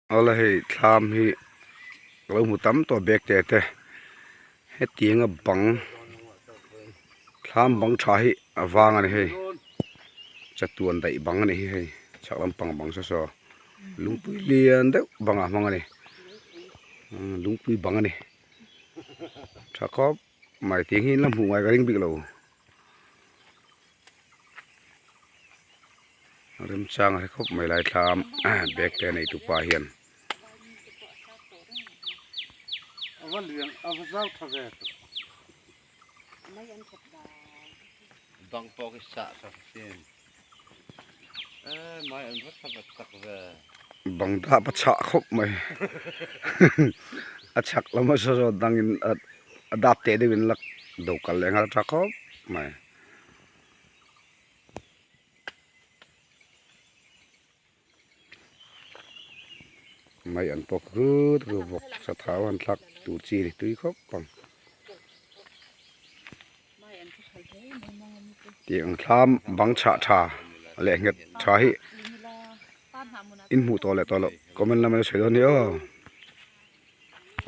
Awle hei thlam hi ka lo hmu tam tawh bag te te hetianga bang thlam bang tha hi a vang a ni hei chatuan daih bang a ni hi hei chhak lampang bang saw saw lungpui lian deuh bangah a hmang a ni lungpui bang a ni tha khawp mai tih hi in la hmuh ngai ka ring bik lo. Remchang a hre khawp mai lai thlam bag te a nei tu pa hian. Bang dap a chhah khawp mai a chhak lama saw saw dangin a dap teh deuhin la do kal leh nghal tha khawp mai. Mai an pawk rut rut bawk sathau han thlak tur chi ni tui khawp ang tih ang thlam bang chhah tha leh nghet tha hi in hmuh tawh leh tawh loh comment lamah sawi dawn nia aw.